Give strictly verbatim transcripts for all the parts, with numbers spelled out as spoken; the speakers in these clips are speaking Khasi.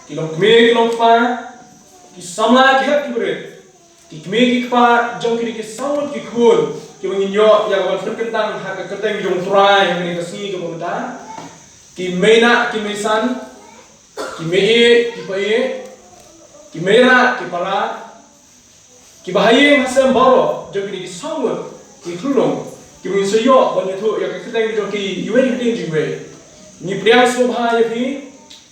Ki long kmie, ki long kpa, ki samla, ki hep, ki barit, ki kmie, ki kpa jong kine ki saw ngut ki khun kiba ngin ïoh ïa ka ban pynkyntang ha ka kyrteng jong U Trai ha kane ka sngi kaba mynta. Ki mei nah, ki mei san, ki mei ïeit, ki pa ïeit, ki mei rad, ki pa rad, kiba ha ïing ha sem baroh jong kine ki saw ngut ki khunlung kiba ngin sa ïoh ban ïathuh ïa ka kyrteng jong ki iwei hadien jong iwei. Ngi pdiang sngewbha ïa phi,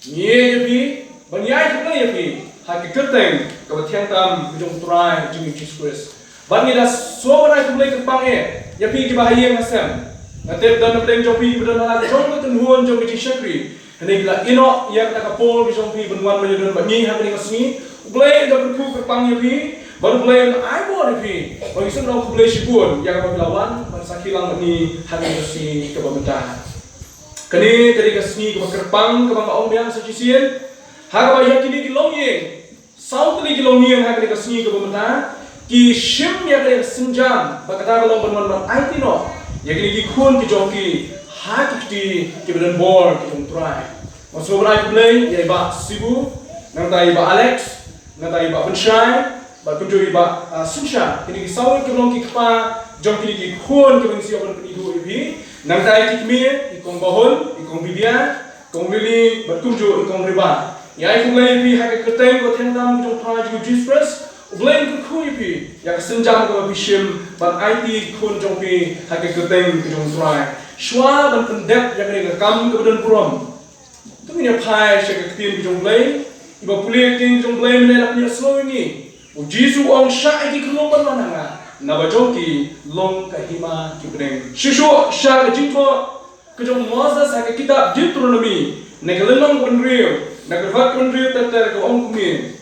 ngi ïeit ïa phi, bad ngi ai khublei ïa phi ha ka kyrteng kaba thiang tam ka jong U Trai jong ngi Jisu Khrist. Bad ngi da sngewbha ban ai khublei kyrpang eh ïa phi kiba ha ïing ha sem. Nga tip don na pdeng jong phi kiba don ha la ka jong ka kynhun jong ka jingshakri. Hynrei ki la ïehnoh ïa kata ka por ka jong phi ban wan ban ïadon bad ngi ha kane ka sngi. U Blei un da kyrkhu kyrpang ïa phi bad U Blei un ai bor ïa phi. Bad ngi sngewbha khublei shibun ïa kaba phi la wan ban sakhi lang bad ngi ha kane ka sngi kaba mynta. Kane ka dei ka sngi kaba kyrpang kaba nga ong biang sa shisien. Ha kaba ïa kine ki longïing, saw tylli ki longïing ha kane ka sngi kaba mynta ki shim ïa kane ka sienjam, ba kata ka long ban wan ban aiti noh ïa kine ki khun ki jong ki ha ki kti kiba don bor ki jong U Trai. Nga sngewbha ban ai khublei ïa i Bah Sibu, nangta i Bah Alex, nangta i Bah Pynshai, bad kumjuh i Bah, ah, Synshar, kine ki saw ngut ki long ki kpa jong kine ki khun kiba ngin sa ïoh ban pynithuh ïa phi. Nangta ïa ki kmie, i Kong Bahun, i Kong Bibia, Kong Lili, bad kumjuh i Kong Riba. Ngi ai khublei ïa phi ha ka kyrteng kaba thiang tam ka jong U Trai jong ngi Jisu Khrist. U Blei un kyrkhu ïa phi ïa ka sienjam kaba phi shim ban aiti ki khun jong phi ha ka kyrteng ka jong U Trai. Shuwa ban pyndep ïa kane ka kam kaba don burom, to ngin ïa phai sha ka ktien ka jong U Blei. Iba pule ka ktien ka jong U Blei mynne la pynïasngew ïa ngi. U Jisu u ong, shah ïa ki khyllung ban wan ha nga, naba jong ki long ka hima ki bneng. Shuh shuh sha ka jingthoh ka jong u Moses ha ka kitab Deuteronomi, na ka lynnong kaba hynriew, na ka dkhot kaba hynriew ter ter ka ong kumne.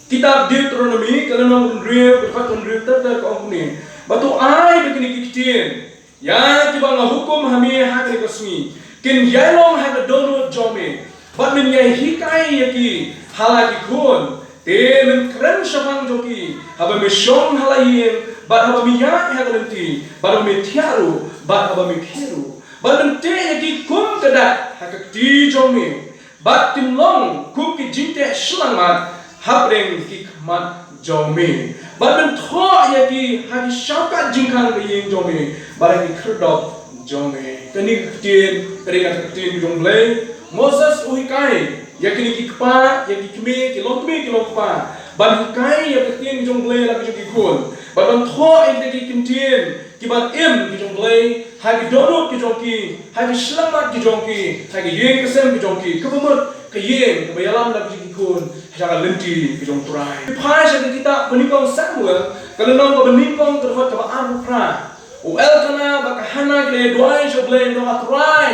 Kitab Deuteronomi, ka lynnong kaba hynriew, ka dkhot kaba hynriew ter ter ka ong kumne. Bad to ai da kine ki ktien ïa kiba nga hukum ha me ha kane ka sngi, kin ïai long ha ka dohnud jong me. Bad men ïai hikai ïa ki ha la ki khun, te men kren shaphang jong ki haba me shong ha la ïing, bad haba me ïaid ha ka lynti, bad haba me thiah ruh, bad haba me khie ruh. Bad men teh ïa ki kum ka dak ha ka kti jong me, bad kin long kum ki jingteh shyllangmat hapdeng ki khmat jong me. Bad men thoh ïa ki ha ki shawkat jingkhang ka ïing jong me, bad ha ki khyrdop jong me. Kane ka ktien ka dei ka ktien ka jong U Blei. Moses u hikai ïa kine ki kpa, ïa ki kmie, ki longkmie ki longkpa, ban hikai ïa ka ktien ka jong U Blei ha la ki jong ki khun, bad ban thoh ïa kita ki ktien kiba im ki jong U Blei ha ki dohnud ki jong ki, ha ki shyllangmat ki jong ki, ha ki ïing ki sem ki jong ki, kaba mut ka ïing kaba ïalam da ki jong ki khun ha ka lynti ka jong U Trai. Phai sha ka kitab ba nyngkong Samuel, ka lynnong kaba nyngkong, ka dkhot kaba arphew phra. U Elkanah bad ka Hannah ki la duwai sha U Blei, ong, A Trai,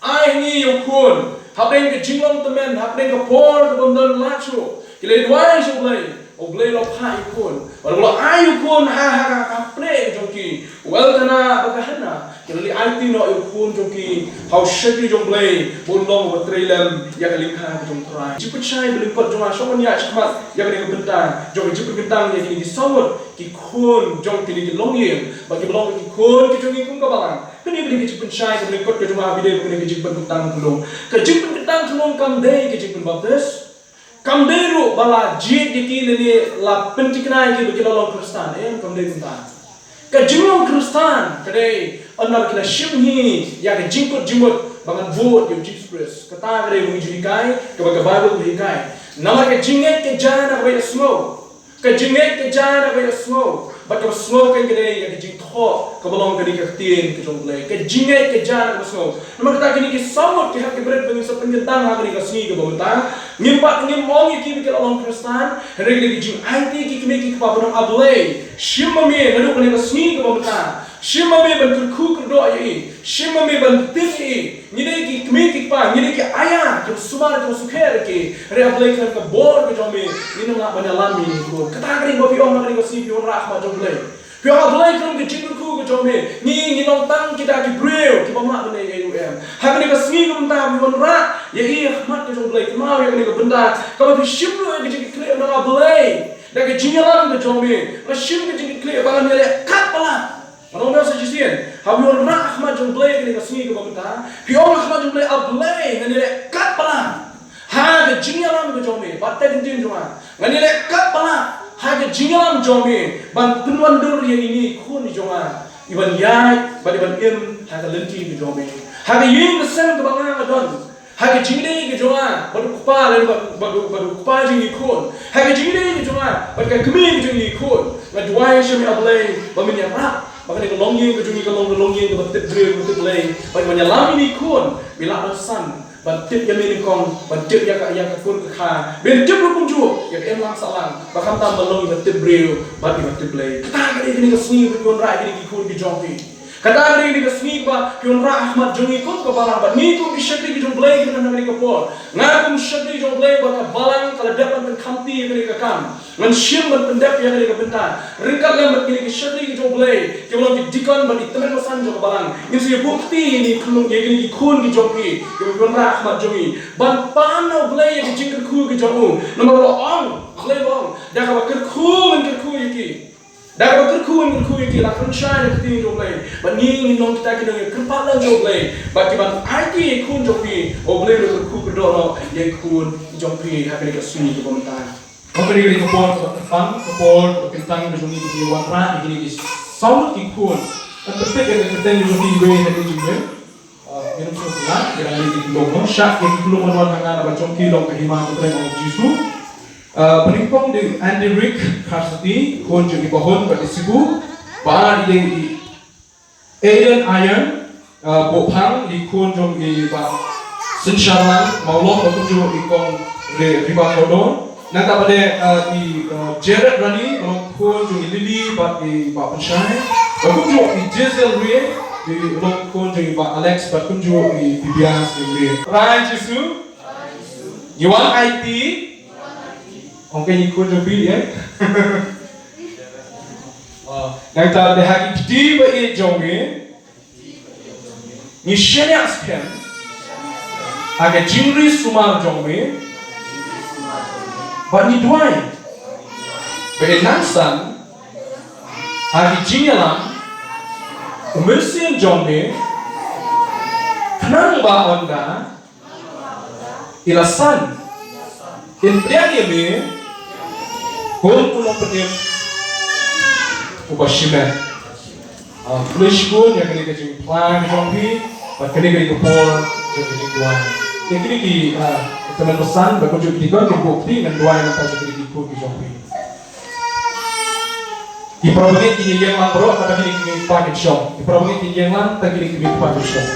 ai ngi ïa u khun hapdeng ka jinglong tymmen, hapdeng ka por kaba ym don lad shuh. Ki la duwai sha U Blei, U Blei u la phah ïa u khun. Bad u la ai ïa u khun ha, ha, ha, ha pdeng jong ki. U Elkanah bad ka Hannah ki la leit aiti noh ïa u khun jong ki ha u shakri jong U Blei, ba un long uba trei lem ïa ka lyngkha ka jong U Trai. Jingpynshai ba lyngkot jong nga, shong ban ïaid shakhmat ïa kane ka bynta jong ka jingpynkyntang ïa kine ki saw ngut ki khun jong kine ki longïing, ba kiba long ki khun ki jong ngi kum ka balang. Kane ka dei ka jingpynshai kaba lyngkot ka jong nga ha phi, dei ba kane ka jingpynkyntang khunlung. Ka jingpynkyntang khunlung kam dei ka jingpynbaptis. Kam dei ruh ba la jied ïa ki lane la pynthikna ïa ki ba ki la long Khristan. Em, kam dei kumta. Ka jinglong Khristan ka dei ynda ba ki la shim hi ïa ka jingkut jingmut ba ngan bud ïa u Jisu Khrist. Kata ka dei ba ngi ju hikai, kaba ka Baibl ka hikai. Namar ka jingngeit ka jia na kaba ïohsngew. Ka jingngeit ka jia na kaba ïohsngew. Bad kaba sngew kein ka dei ïa ka jingthoh kaba long kane ka ktien ka jong U Blei. Ka jingngeit ka jia na kaba sngew. Namar kata kine ki saw ngut ki hep ki barit ba ngin sa pynkyntang ha kane ka sngi kaba mynta, ngim pat, ngim ong ïa ki ba ki la long Khristan. Hynrei ka dei ka jingaiti ki kmie ki kpa ban ong, A Blei, shim ma me naduh kane ka sngi kaba mynta. Shim ma me ban kyrkhu kyrdoh ïa i. Shim ma me ban tip ïa i. Ngi dei ki kmie ki kpa, ngi dei ki aya kiba sumar kiba sukher ïa ki. Hynrei A Blei khlem ka bor ka jong me ngin ym lah ban ïalam ïa ki khun. Kata ka dei ba phi ong ha kane ka sngi, phi wanrah ha khmat jong U Blei. Phi ong, A Blei, khlem ka jingkyrkhu ka jong me ngi, ngi long tang kita ki briew kiba ym lah ban leh ei ei ruh, em. Ha kane ka sngi kaba mynta phi wanrah ïa i ha khmat ka jong U Blei. Kynmaw ïa kane ka bynta kaba phi shim ruh ïa ka jingkitkhlieh, ong, A Blei, da ka jingïalam ka jong me nga shim ka jingkitkhlieh ba ngan ïaleh katba lah. Ngan ong sa shisien, haba phi wanrah ha khmat jong U Blei kane ka sngi kaba mynta, phi ong ha khmat jong U Blei, A Blei, ngan ïaleh katba lah ha ka jingïalam ka jong me bad tang ka ktien jong nga. Ngan ïaleh katba lah ha ka jingïalam jong me ban pynwandur ïa ine i khun i jong nga, i ban ïaid bad i ban im ha ka lynti ka jong me, ha ka ïing ka sem kaba nga nga don. Ha ka jingïadei ka jong nga bad u kpa lane bad, bad, bad u kpa jong ine i khun, ha ka jingïadei ka jong nga bad ka kmie ka jong ine i khun, nga duwai sha me, A Blei, ba men ïarap ba kane ka longïing ka jong ngi kan long ka longïing kaba tip briew, kaba tip Blei, bad ban ïalam ine i khun me lah ban san ban tip ïa me nyngkong, ban tip ïa ka, ïa ka kur ka kha, ban tip ruh kumjuh ïa ka imlang sahlang, ba khamtam ban long iba tip briew bad iba tip Blei. Kata ka dei kane ka sngi ba phi wanrah ïa kine ki khun ki jong phi. Kata ka dei kane ka sngi ba phi wanrah ha khmat jong ngi kum ka balang bad ngi kum ki shakri ki jong Blei kiba don ha kane ka por. Nga kum shakri jong Blei ba ka balang ka la dep ban pynkhamti ïa kane ka kam. Ngan shim ban pyndep ïa kane ka bynta ryngkat lem bad kine ki shakri ki jong Blei kiba long ki deacon bad ki tymmen basan jong ka balang. Ngin sa ïa buh kti ïa kine ki khun, ïa kine ki khun ki jong phi kiba phi wanrah ha khmat jong ngi ban pan na U Blei ïa ki jingkyrkhu ki jong u. Namar ba la ong, Blei la ong, da kaba kyrkhu ngan kyrkhu ïa ki. Da kaba kyrkhu ngan kyrkhu ïa ki, la kren shai na ka ktien jong U Blei. Bad ngi ngin long kita ki nongïakyrpad lang jong U Blei, bad ki ban aiti ïa ki khun jong phi, U Blei un kyrkhu kyrdoh noh ïa ki khun jong phi ha kane ka sngi kaba mynta. Ha kane ka dei ka por kaba kyrpang, ka por kaba kyntang ka jong ngi, ba ngi wanrah ïa kine ki saw ngut ki khun. Kan pyntip ïa ka kyrteng jong ki iwei ha ka jingim. Ah, ngi ruh sngewtynnat, ngi dang leit ïa ki klung, no? Shah ïa ki klung ban wan ha nga, naba jong ki long ka hima ka kyrteng U Jisu. Ah, ba nyngkong dei Andy Rick Kharsati, khun jong i Bah Hun bad i Sibu. Ba ar dei i Aiden Iron, ah, Bophang, i khun jong i Bah Synsharlang Mawlong, bad kumjuh i kong Re-, Riba Kordor. Nangta pat dei, ah, i, ah, Jared Rani, ba long khun jong i Lily bad i Bah Pynshai. Bad kumjuh i Jezel Ri, i long khun jong i Bah Alex bad kumjuh i Bibias Ri. Rai Jisu. Ngi wan aiti. Ong ka ngi khun jong phi, eh? Ah, nangta dei ha ki kti ba ïeit jong me. Ngi shaniah skhem ha ka jingri sumar jong me. Bad ngi duwai ba in nang san ha ka jingïalam u mynsiem jong me. Khnang ba ynda i la san, in pdiang ïa me kum u nongpynim uba shimet. Ah, khublei shibun ïa kane ka jingphla ka jong phi bad kane ka dei ka por jong ka jingduwai. Ïa kine ki, ah, tymmen basan bad kumjuh ki deacon kin buh kti, ngan duwai nangta ïa kine ki khun ki jong phi. Ki parabangeit kin ïeng lang baroh, kata kine ki kmie ki kpa kin shong. Ki parabangeit kin ïeng lang, kata kine ki kmie ki kpa kin shong.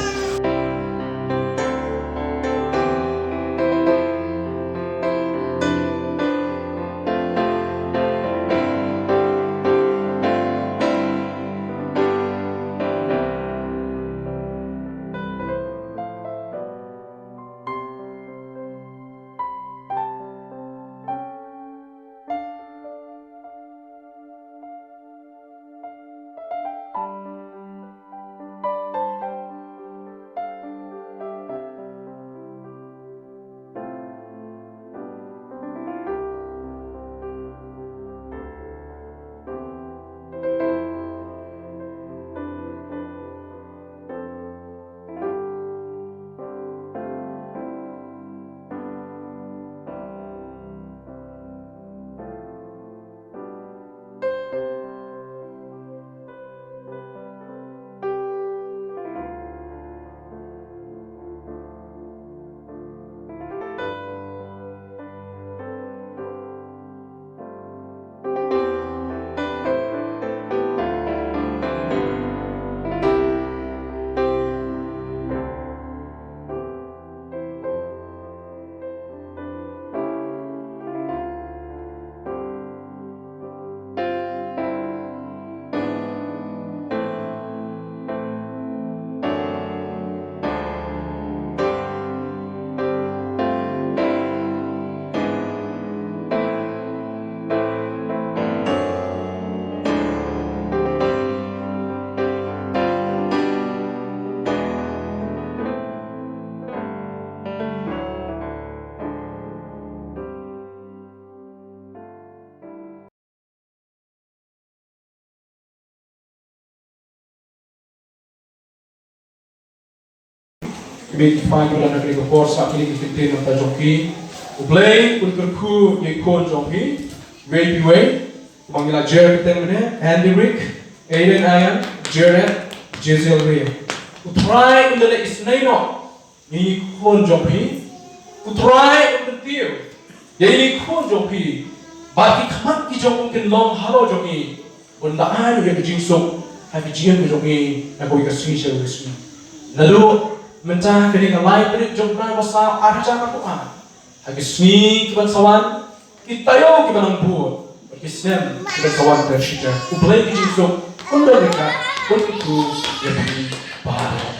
Kmie ki kpa kiba don ha kane ka por, sa kine ki kyntien na bynta jong ki. U Blei un kyrkhu ïa ki khun jong phi, wei pa wei, ba ngi la jer kyrteng mynne, Andy Rick, Aiden Ian, Jared, Jezel Ray. U Trai un da leh isynei noh ïa ki khun jong phi. U Trai un kyntiew ïa ki khun jong phi. Bad ki khmat ki jong u kin long halor jong ngi. Un da ai ïa ka jingsuk ha ka jingim ka jong ngi na kawei ka sngi sha kawei ka sngi. Naduh mynta ha kane ka lai tarik jong u bnai ba saw arhajar arphew ar, ha ki sngi kiban sa wan, ki taïew kiban nang bud, bad ki snem kiban sa wan ter shi ter, U Blei ka jingsuk un don ryngkat, un kyrkhu ïa phi baroh.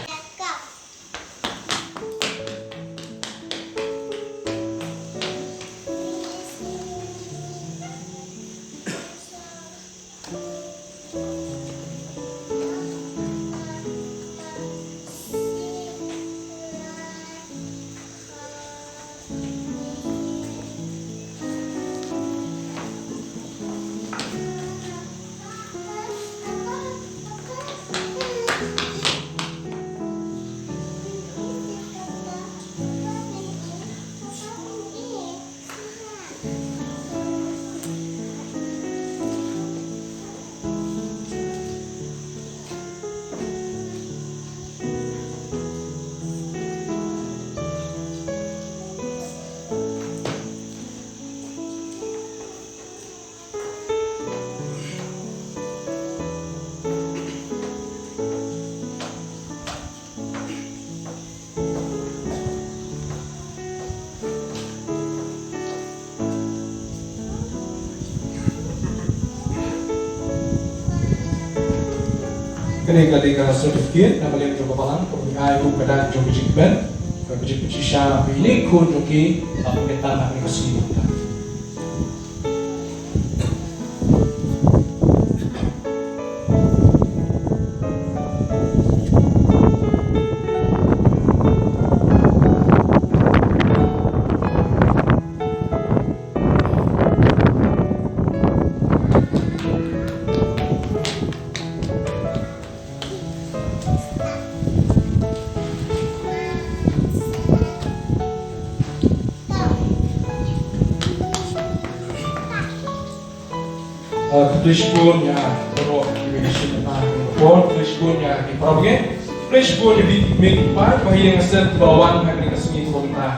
Kane ka dei ka certificate na ka liang jong ka balang, kaba ngi ai ruh ka dak jong ka jingkmen, ka jingpynshisha ba ine i khun jong ki la pynkyntang ha kane ka sngi. Ah, khublei shibun ïa baroh kiba ïashim bynta ha kane ka por, khublei shibun ïa ki parabangeit, khublei shibun ïa phi ki kmie ki kpa, ki bahaïing hasem kiba la wan ha kane ka sngi kaba mynta.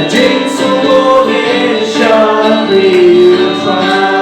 Jingsngewlong in shakri U Trai.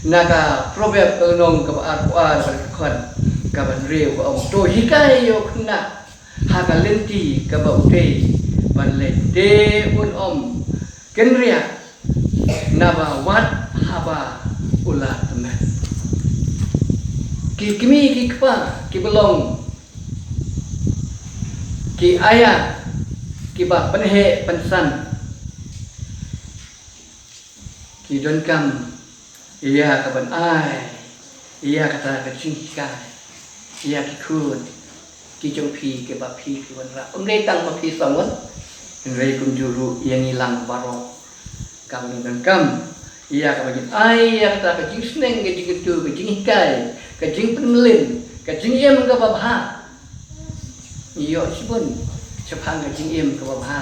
Na ka Proverb ka lynnong kaba arphew ar, ka dkhot kaba hynriew ka ong, to hikai ïa u khynnah ha ka lynti kaba u dei ban leit, te un ym kynriah naba wat haba u la tymmen. Ki kmie ki kpa kiba long ki aya kiba pynheh pynsan, ki donkam ïa ka ban ai ïa kata ka jinghikai ïa ki khun ki jong phi kiba phi phi wanrah. Ym dei tang ma phi samon, hynrei kumjuh ruh ïa ngi lang baroh. Ka ban donkam ïa ka ban ai ïa kata ka jingsneng, ka jingkyntu, ka jinghikai, ka jingpynmlien, ka jingim kaba bha. Ngi ïoh shibun shaphang ka jingim kaba bha,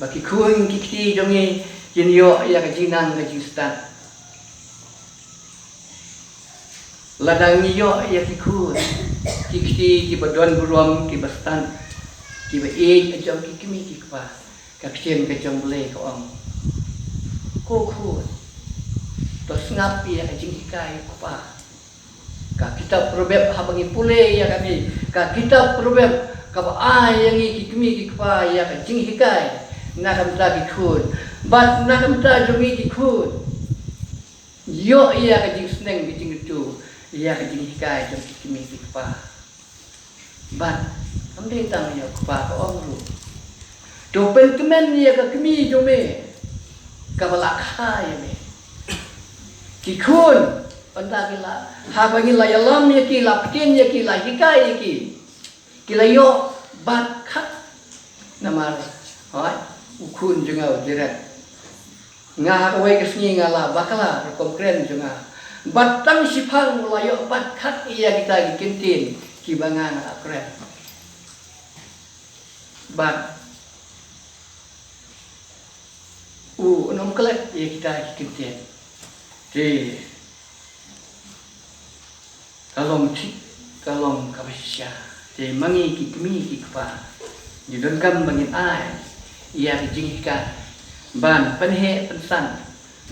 ba ki khun ki kti jong ngi kin ïoh ïa ka jingnang ka jingstad. Lada ngi ïoh ïa ki khun ki kti kiba don burom, kiba stad, kiba ïeit, jong ki kmie ki kpa, ka ktien ka jong U Blei ka ong, ko khun, to sngap ïa ka jinghikai u kpa. Ka kitab Proverb, haba ngi pule ïa kane, ka kitab Proverb kaba ai ïa ngi ki kmie ki kpa ïa ka jinghikai na ka bynta ki khun bad na ka bynta jong ngi ki khun. Ïoh ïa ka jingsneng, ka jingkyntu, ïa ka jinghikai jong ki kmie ki kpa. Bad ym dei tang ïa u kpa, ka ong ruh, to pynkmen ïa ka kmie jong me kaba la kha ïa me. Ki khun, ynda ki la, haba ngi la ïalam ïa ki, la pyntieng ïa ki, la hikai ïa ki, ki la ïoh bad khat. Namar, hooid, u khun jong nga u Jared, nga ha kawei ka sngi nga la bakla rukom kren jong nga. Bad tang shiphang u la ïoh bad khat ïa kita ki kyntien kiba nga nga la kren. Bad u, un ym klet ïa kita ki kyntien. Te ka long thik, ka long kaba shisha. Te ma ngi ki kmie ki kpa, ngi donkam ba ngin ai ïa ka jinghikai ban pynheh pynsan,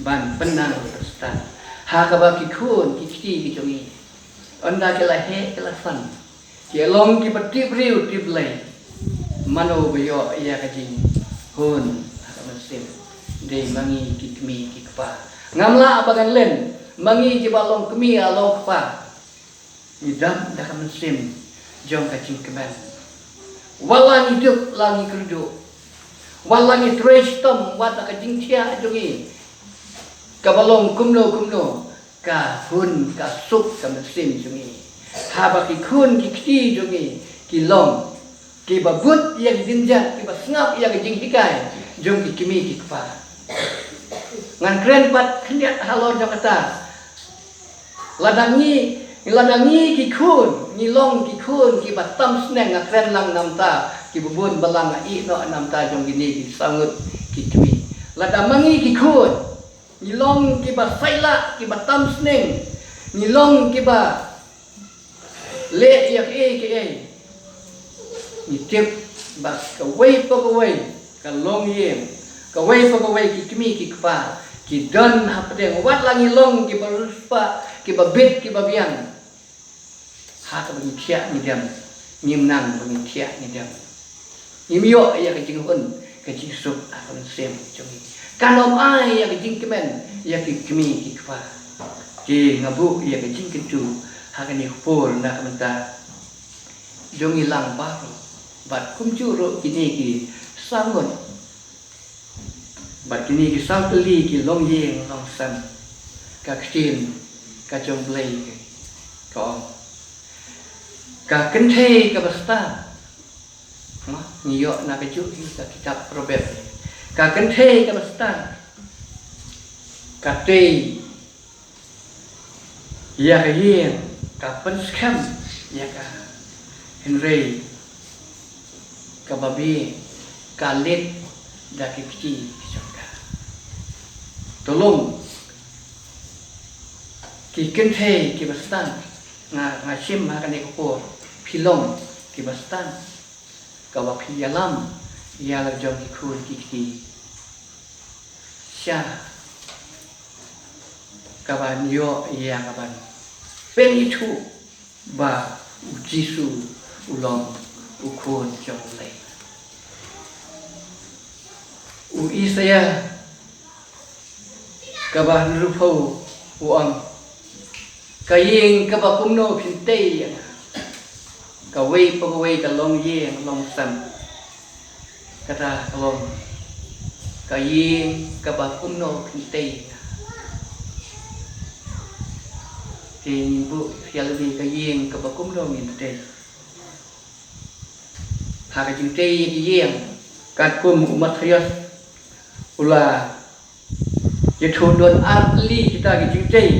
ban pynnang pynstad ha kaba ki khun ki kti ki jong ngi, ynda ki la heh ki la san, ki long kiba tip briew tip Blei, mano ba ïoh ïa ka jinghun ha ka mynsiem? Dei ma ngi ki kmie ki kpa. Ngam lah ba ngan len, ma ngi kiba long kmie, long kpa, ngi dap da ka mynsiem jong ka jingkmen. Wat la ngi duk, la ngi kyrduh, wat la ngi trei shitom, wat la ka jingthiah jong ngi kaba long kumno kumno, ka hun ka suk ka mynsiem jong ngi haba ki khun ki kti jong ngi ki long kiba bud ïa ki jingjia, kiba sngap ïa ka jinghikai jong ki kmie ki kpa. Ngan kren pat khyndiat halor jong kata. Lada ngi, lada ngi ki khun ngi long ki khun kiba tam sneng, nga kren lang namar kiba bun balang, nga ïeh noh namar jong kine ki saw ngut ki kmie. Lada ma ngi ki khun ngi long kiba saitlah, kiba tam sneng, ngi long kiba leh ïa kiei kiei, ngi tip ba kawei pa kawei Ka longïing, kawei pa kawei ki kmie ki kpa ki don hapdeng, wat la ngi long kiba riewspah, kiba bit, kiba biang. Ha kaba ngi thiah ngi dem, ngim nang ba ngi thiah ngi dem. Ngim ïoh ïa ka jinghun ka jingsuk ha ka mynsiem jong ngi. Kan ym ai ïa ka jingkmen ïa ki kmie ki kpa. Te nga buh ïa ka jingkyntu ha kane ka por na ka bynta jong ngi lang baroh, bad kumjuh ruh kine ki saw ngut, bad kine ki saw tylli ki longïing longsem. Ka ktien ka jong Blei ka ong, ka kynthei kaba stad. Ma, ngi ïoh na kajuh hi ka kitab Proverb. Ka kynthei kaba stad ka tei ïa ka ïing, ka pynskhem ïa ka, hynrei kaba bieit ka leit da ki kti ki jong ka. To long ki kynthei kiba stad. Nga, nga shim ha kane ka por, phi long kiba stad, kaba phi ïalam ïa la jong ki khun ki kti. Sha kaban ïoh ïa kaban pynithuh ba u Jisu u long u Khun jong U Blei. U Isaïah kaba hynriewphew u ong, ka ïing kaba kumno phin tei ïa nga, kawei pa kawei ka longïing longsem. Kata ka long, ka ïing kaba kumno phin tei ïa nga. Te ngin buh ïa lade ka ïing kaba kumno ngin tei. Ha ka jingtei ïa ka ïing, katkum u Mathaios u la ïathuh don ar tylli kita ki jingtei.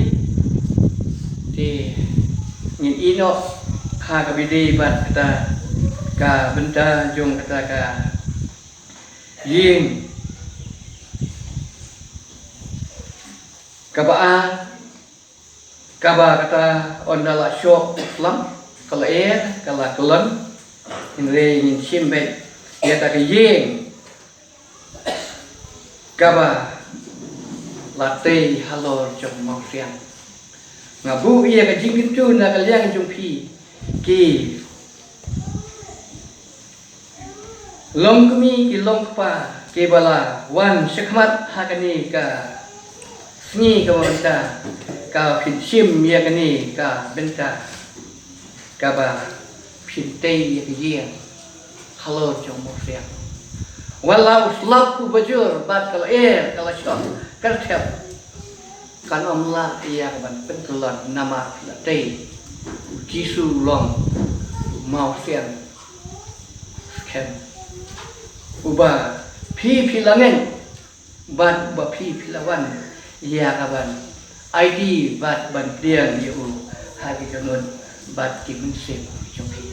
Te ngin ïoh ha kaba ïadei bad kata ka bynta jong kata ka ïing. Kaba ar, kaba kata, ynda la shoh u slap, ka la er, ka la kyllon. Hynrei ngin shim beit ïa kata ka ïing kaba la tei halor jong u mawsiang. Nga buh ïa ka jingkyntu na ka liang jong phi ki longkmie ki longkpa kiba la wan shakhmat ha kane ka sngi kaba mynta, ka phin shim ïa kane ka bynta kaba phin tei ïa ka ïing halor jong u mawsiang. Wat la u slap u bajur bad ka la er, ka la shoh, ka la thep, kan ym lah ïa ka ban pynkyllon namar ka la tei. U Jisu u long u mawsiang skhem, uba phi phi la ngeit bad uba phi phi la wan ïa ka ban aiti bad ban pdiang ïa u ha ki jingmut bad ki mynsiem jong phi.